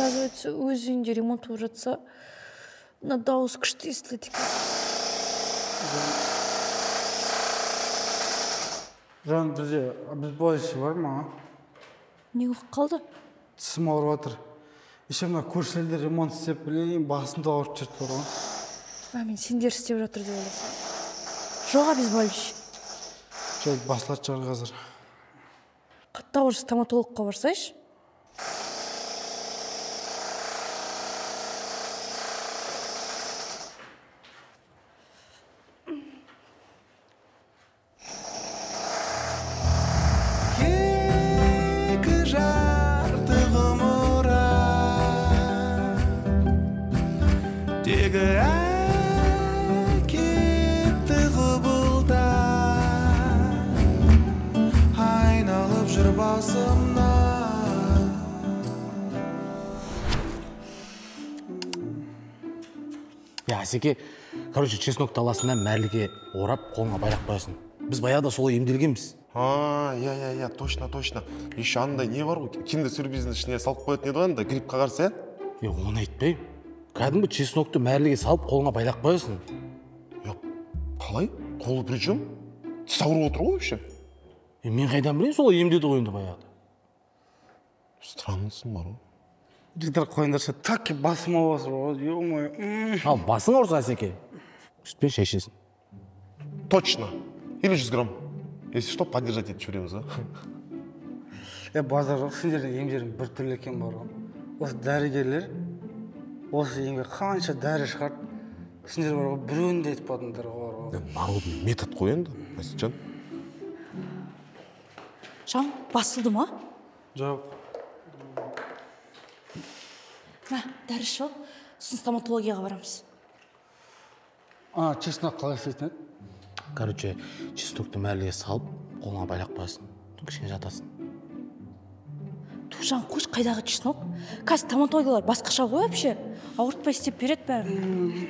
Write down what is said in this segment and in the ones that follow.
Оказывается, өз үйінде ремонт болып жатса, мына дауыс күшті естіледі екен. Жан, бізде обезболивающий бар ма? Не болып қалды? Тісім ауырып жатыр. Еще мына көршілер ремонт істеп, блин, басымды ауырып жүрді бар ғой. А, мен сендер істеп жатыр деп ойласам. Жоқ обезболивающий. Жоқ, басылатын шығар қазір. Қатты ауыр стоматологқа барсайшы. Асеке, короче, чеснок таласына мәрліге орап, қолыңа байлап қоясың. Біз баяғыда солай емделгенбіз. А, иә, точно, точно. Еще андай не бар ғой, киндер сюрприздің ішіне салып қоятын еді ғой, андай гриппқа қарсы, ә? Оны айтпаймын. Кәдімгі чеснокты мәрліге салып, қолыңа байлап қоясың. Қалай? Қолы при чем? Тіс ауырып отыр ғой вообще. Мен қайдан білейін, солай емдеді ғой енді баяғыда. Странныйсың бар ғой. Жігіттер, қойыңдаршы, так басым ауырып отыр, ё-моё. Ал басың ауырса, Асеке, сүтпен шай ішесің. Точно. Или 100 грамм. Если что, поддержать етіп жібереміз, а? Базар жоқ, сендердің емдерің біртүрлі екен бар ғой. Осы дәрігерлер осы емге қанша дәрі шығарды, сендер бар ғой, біреуін де айтпадыңдар ғой. Народный метод қой енді, Әсетжан. Жан, басылды ма? Жоқ. Мә, дәрі ішіп ал, сосын стоматологияға барамыз. А, чеснок қалай істейтін еді? Короче, чеснокты мәрліге салып, қолыңа байлап қоясың. Кішкене жатасың. Жан, қойшы, қайдағы чеснок? Қазір стоматологиялар басқаша ғой вообще. Ауыртпай істеп береді бәрін.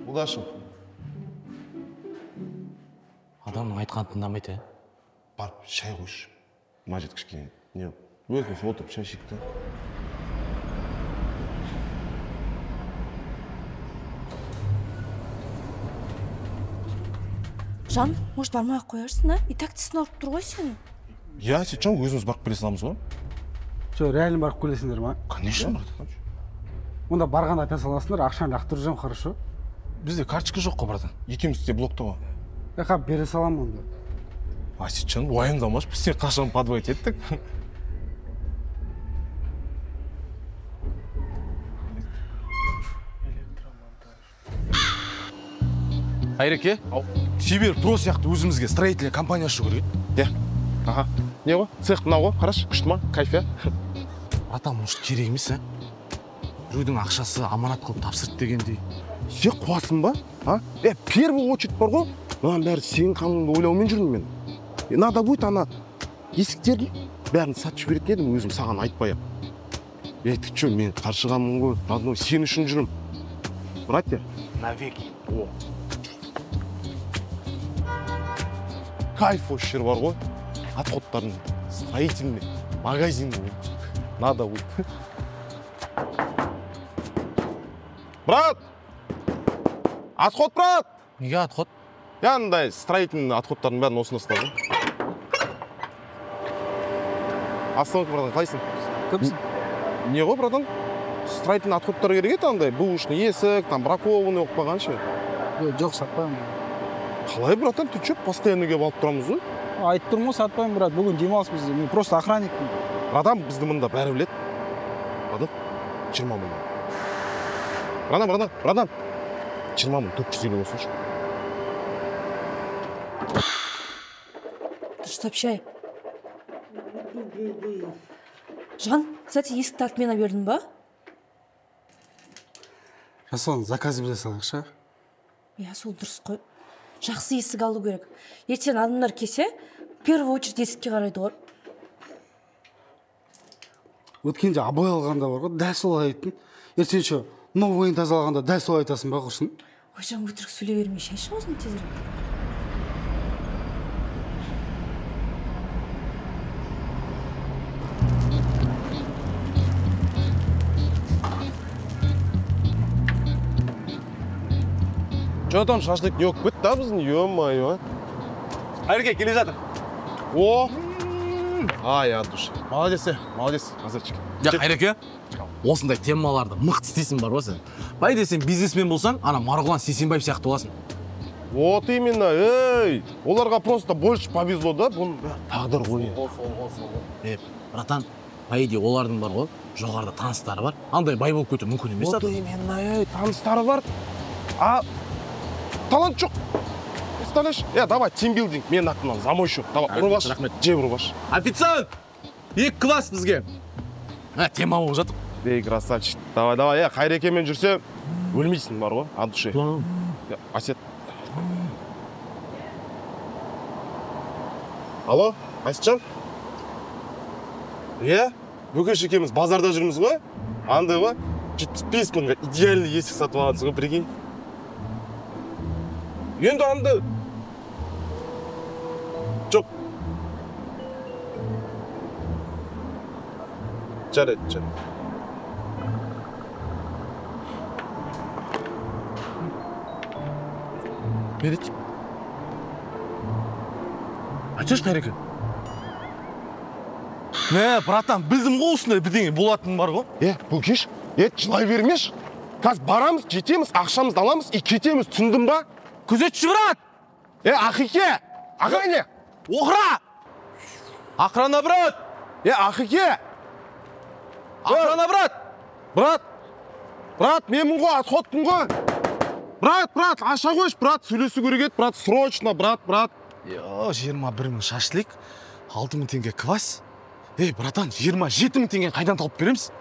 Удачи. Адамның айтқанын тыңдамайды, ә? Барып шай қойшы. Мына жерде кішкене не? Өзіміз отырып шай ішейік та. Жан, может, бармай-ақ қоярсың, а? И так тісің ауырып тұр ғой сенің. Иә, Әсетжан, өзіміз барып келе саламыз ғой. Жоқ, реально барып келесіңдер ма? Конечно, братан. Онда барғанда опять саласыңдар, ақшаны лақтырып жүремін, хорошо? Бізде карточка жоқ қой, братан. Екеуміз де блокта ғой. Қап, бере саламын онда. Әсетжан, уайымдамашы, біз сені қашан подводить еттік. Айреке, Шебер Про сияқты өзімізге строительный компания ашу керек. Иә. Аха. Не ғой? Цех мынау ғой, қарашы, күшті ма? Кайф, иә? Братан, может, керек емес, ә? Біреудің ақшасы аманат қылып тапсырды дегендей. Сен қуасың ба? А? Первый очередь бар ғой. Мынаның бәрі сенің қамыңды ойлаумен жүрмін мен. Надо будет ана есіктерді бәрін сатып жіберетін едім өзім саған айтпай-ақ. Ей, ты чё, мен қаршығамын ғой, родной, сен үшін жүрмін. Братья? Навеки. О. Кайф осы жер бар ғой. Отходтардың строительный магазин ғой. Надо будет. Брат! Отход, брат! Неге отход? Яндай строительный отходтардың бәрін осында ұстады. Ассалаумағалейкум, братан, қалайсың? Кімсің? Не ғой, братан? Строительный отходтар керек еді андай, бушный есік, там бракованный болып қалған ше. Жоқ, сатпаймын. Қалай, братан, ты че, постоянно келіп алып тұрамыз ғой? Айтып тұрмын ғой, сатпаймын, брат. Бүгін демалыс бізде. Мен просто охранникпін. Братан, бізді мында бәрі біледі. Братан, 20 мың. Братан, братан, братан. 20 450 болсыншы. Дұрыстап шай. Жан, кстати, есікті отмена бердің ба? Жасұлан, заказ бере салайықшы. Иә, сол дұрыс қой. Жақсы есік алу керек. Ертең адамдар келсе, в первую очередь есікке қарайды ғой. Өткенде обой алғанда бар ғой, дәл солай айттың. Ертең еще новыйын тазалағанда дәл солай айтасың ба, құрсын? Ой, жан, өтірік сөйлей бермей, шай іш аузын тезірек. Че там шашлык не болып кетті, да, біздің, ё-моё. Қайреке, келе жатыр. О! Ай, от души. Молодец, молодец, красавчик. Я, Қайреке, осындай темаларды мықты істейсің бар ғой сен. Бай десең бизнесмен болсаң, ана Марғұлан Сейсенбаев сияқты боласың. Вот именно, ей! Оларға просто больше повезло, да? Бұның тағдыр ғой. Е, братан, по идее олардың бар ғой, жоғарыда таныстары бар. Андай бай болып кету мүмкін емес. Вот именно, ей, таныстары бар. А талант жоқ. Представляешь? Давай, тимбилдинг, менің атымнан за мой счет. Давай, ұрып аш. Рахмет. Жеп ұрып аш. Официант! 2 класс бізге. Тема болып жатыр. Ей, красавчик. Давай, давай, Қайрекемен жүрсе, өлмейсің бар ғой, от души. Әсет. Алло, Әсетжан? Иә, Бөкеш екеуміз базарда жүрміз ғой. Андай ғой, 75 мыңға идеальный есік сатып алғансың ғой, прикинь. Енді анда жоқ. Жарайды, жарайды. Не дейді? Айтсайшы, Қайреке. Мә, братан, білдім ғой осындай бірдеңе болатыны бар ғой. Бөкеш, жылай бермеші. Қазір барамыз, жетеміз, ақшамызды аламыз, и кетеміз, түсіндің ба? Күзетші, брат! Ақеке! Ағайне! Охра! Охрана, брат! Ақеке! Охрана, брат! Брат! Брат, менмін ғой, отходпын ғой! Брат, брат, аша қойшы, брат, сөйлесу керек еді, брат, срочно, брат, брат. 21 мың шашлык, 6 мың теңге квас. Ей, братан, 27 мың теңгені қайдан тауып береміз?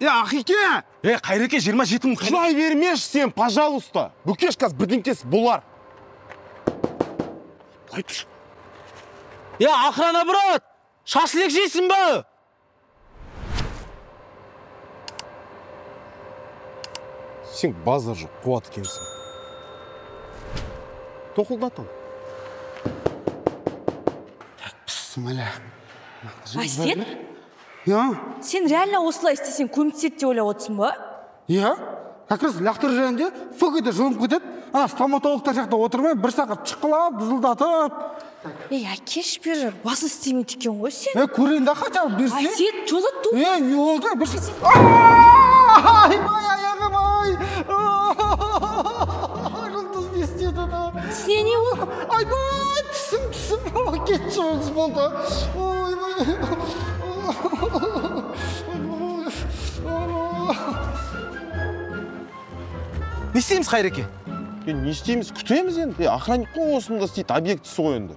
Ақеке! Қайреке, 27 мың қайдан... Жылай бермеші сен, пожалуйста. Бөкеш қазір бірдеңкесі болар. Айтшы. Охрана, брат! Шашлык жейсің ба? Сен базар жоқ, қуат екенсің. Тоқылдат ал. Так, пісміллә. Әсет? Я? Сен реально осылай істесең көмектеседі деп ойлап отырсың ба? Иә. Как раз лақтыру жайында фөкеде жұлынып кетеді. Ана стоматологтар жақта отырмай бір сағат шыққылап, дызылдатып. Ей, әкеш бері, басын істемейді екен ғой сен. Көрейін да хотя бы берсе. Әсет, что за туп? Не болды? Бір Айбай, аяғым ай! Жұлдыз не істеді да? Тісіне не болды? Айбай, тісім, тісім. Кетші жұлдыз болды. Ойбай. Не істейміз, Қайреке? Не істейміз, күтеміз енді. Охранник қой осында істейді, объектісі ғой енді.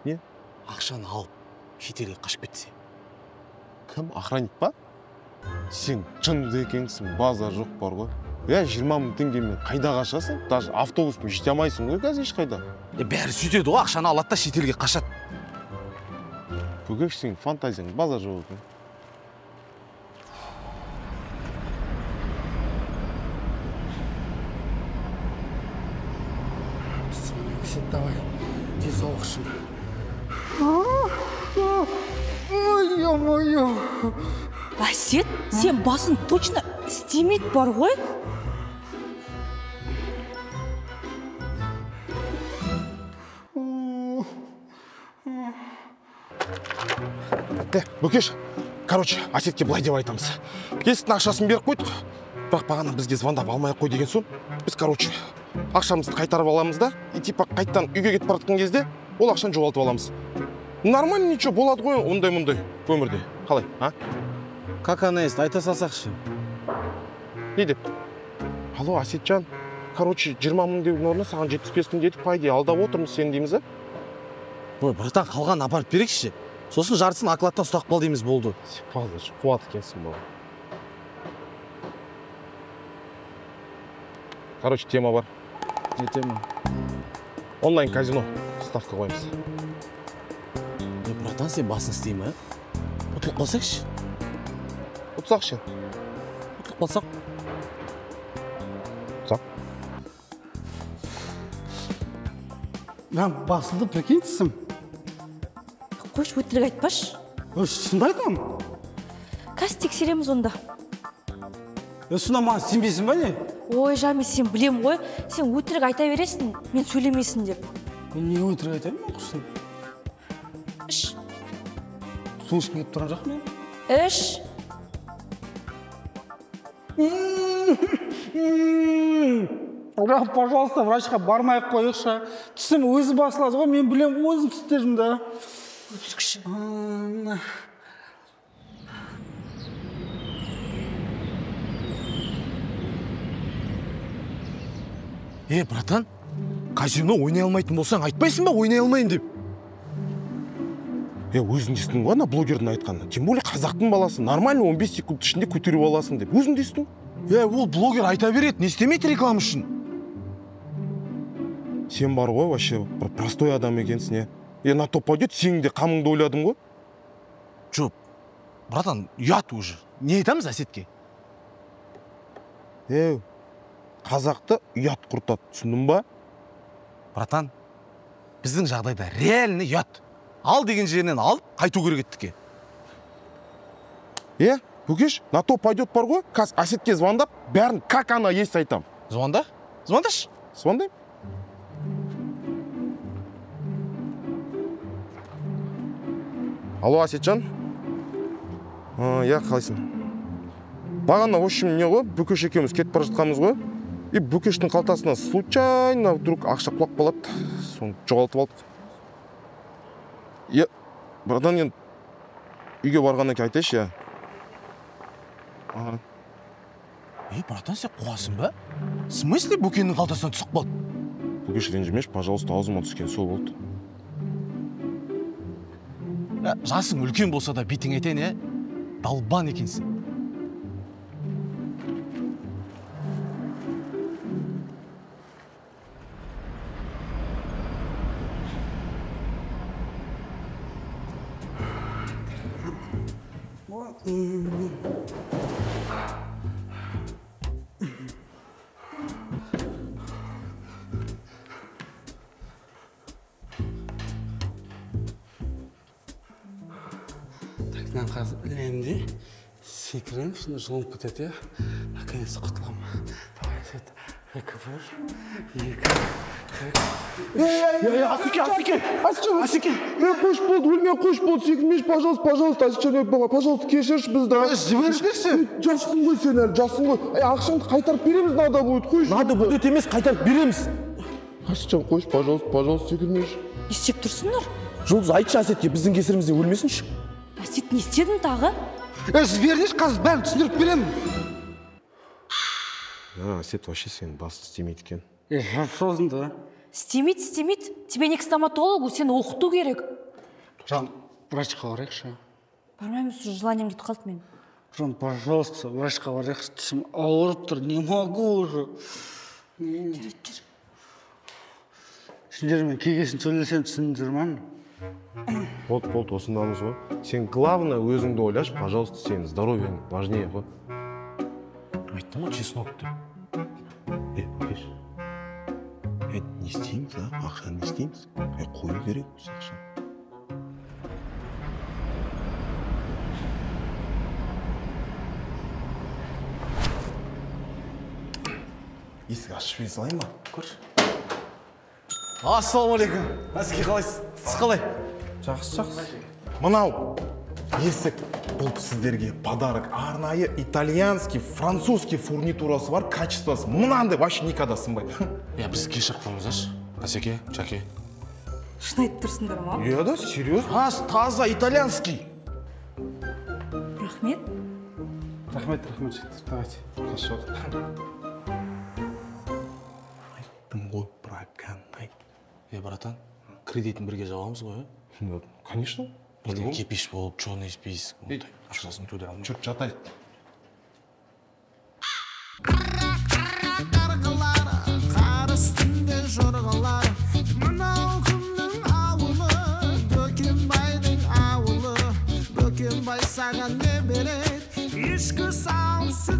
Не? Ақшаны алып, шетелге қашып кетсе. Кім? Охранник па? Сен жынды екенсің, базар жоқ бар ғой. 20 мың теңгемен қайда қашасың? Даже автобуспен жете алмайсың ғой қазір ешқайда. Бәрі сөйтеді ғой, ақшаны алады да шетелге қашады. Бөкеш, сенің фантазияң базар жоқ екен. Давай, денсаулық үшін. Ой, ё-моё. Әсет, сен басын точно істемейді бар ғой? Бөкеш, короче, Әсетке былай деп айтамыз. Есіктің ақшасын беріп қойдық, бірақ бағана бізге звондап алмай қой деген соң, біз, короче, ақшамызды қайтарып аламыз да, и типа қайттан үйге кетіп бара жатқан кезде ол ақшаны жоғалтып аламыз. Нормально, ничего, болады ғой ондай-мұндай өмірде. Қалай, а? Как она есть, айта салсақшы. Не деп? Алло, Әсетжан, короче, 20 мың деудің орнына саған 75 мың дедік, по идее, алдап отырмыз сені дейміз, а? Ой, братан, қалғанын апарып берейікші. Сосын жартысын окладтан ұстап қал дейміз, болды. Сен қуат екенсің, бала. Короче, тема бар. Не тема? Онлайн казино. Ставка қоямыз. Братан, сен басын істей ме? Ұтылып қалсақшы? Ұтсақ ше? Ұтылып қалсақ? Ұтсақ. Мен басылды, прикинь, тісім. Қойшы, өтірік айтпашы. Шынды айтамын. Қазір тексереміз онда. Сонда маған сенбейсің ба не? Ой, Жами, сен білем ғой. Сен өтірік айта бересің, мен сөйлемесін деп. Мен неге өтірік айтамын мен құрсын? Іш. Су ішкім келіп тұрған жоқ мен. Іш. Бірақ, пожалуйста, врачқа бармай ақ қояйықшы. Тісім өзі басылады ғой, мен білем, өзім тістерім да. Өтірікші. Е, братан, казино ойнай алмайтын болсаң, айтпайсың ба ойнай алмайын деп? Е, өзің естің ғой ана блогердің айтқанын. Тем более қазақтың баласы, нормально 15 секунд ішінде көтеріп аласың деп. Өзің де естің. Е, ол блогер айта береді, не істемейді реклама үшін. Сен бар ғой, вообще, бір простой адам екенсің, е. Е, на то пойдет, сенің де қамыңды ойладым ғой. Жоқ, братан, ұят уже. Не айтамыз Әсетке? Е, қазақты ұят құртады, түсіндің ба? Братан, біздің жағдайда реально ұят. Ал деген жерінен алып, қайту керек еттіке. Е, Бөкеш, на то пойдет бар ғой, қазір Әсетке звондап, бәрін как она есть айтам. Звонда? Звондашы. Звондаймын. Алло, Әсетжан. Иә, қалайсың? Бағана, в общем, не ғой, Бөкеш екеуміз кетіп бара жатқанбыз ғой. И Бөкештің қалтасына случайно вдруг ақша құлап қалады. Соны жоғалтып алдық. Е, братан, енді үйге барғаннан кейін айтайыншы, иә. Аха. Е, братан, сен қуасың ба? В смысле Бөкеннің қалтасынан түсіп қалды? Бөкеш, ренжімеші, пожалуйста, аузыма түскен сол болды. Жасың үлкен болса да бетің айтайын, е? Далбан екенсің. Так, мынаны қазір ілемін де, секіремін, сонда жұлынып кетеді, иә. Наконец құтыламын. Давай, Әсет. 2, 1, 2, 3. Асеке, Асеке, Асеке, Асеке. Е, қош болды, өлме, қош болды, секірмеші, пожалуйста, пожалуйста, Асекжан, пожалуйста, кешірші бізді. Жіберіңдерші. Жассың ғой сен әлі, жассың ғой. Е, ақшаңды қайтарып береміз, надо будет, қойшы. Надо будет емес, қайтарып береміз. Асекжан, қойшы, пожалуйста, пожалуйста, секірмеші. Не істеп тұрсыңдар? Жұлдыз, айтшы Әсетке, біздің кесірімізден өлмесінші. Әсет, не істедің тағы? Е, жіберіңдерші, қазір бәрін түсіндіріп беремін. Әсет, вообще сенің басы істемейді екен. Е, жапсозын да. Істемейді, істемейді. Тебе не к стоматологу, сені оқыту керек. Жан, врачқа барайықшы. Бармаймын, уже желанием кетіп қалды менің. Жан, пожалуйста, врачқа барайықшы. Тісім ауырып тұр, не могу уже. Жүр, жүр. Сендермен кегесін сөйлесем түсіндіңдер ма? Болды, болды, осындамыз ғой. Сен главное өзіңді ойлашы, пожалуйста, сенің здоровьең важнее ғой. Айттым ғой, чеснок деп. Е, Бөкеш. Е, не істейміз, а? Ақшаны не істейміз? Е, қою керек осы ақшаны. Есік ашып жібере салайын ба? Көрші. Ассалаумағалейкум. Әсеке, қалайсыз? Сіз қалай? Жақсы, жақсы. Мынау есік, бұл сіздерге подарок. Арнайы итальянский, французский фурнитурасы бар, качествосы мынандай вообще никогда сынбайды. Е, біз кешіріп қойыңыздаршы. Әсеке, Жәке. Шын айтып тұрсыңдар ма? Иә да, серьезно. Ас, таза итальянский. Рахмет. Рахмет, рахмет, жігіттер, давайте. Хорошо. Айттым ғой, прогонай. Е, братан, кредитін бірге жабамыз ғой, е? Конечно. Ертең кипиш болып, черный список, ондай ақшасын төлей алмай. Жүр, жатайық. Қар үстінде жорғалар, мынау кімнің ауылы? Бөкенбайдың ауылы. Бөкенбай саған не береді? Ешкі сал сүт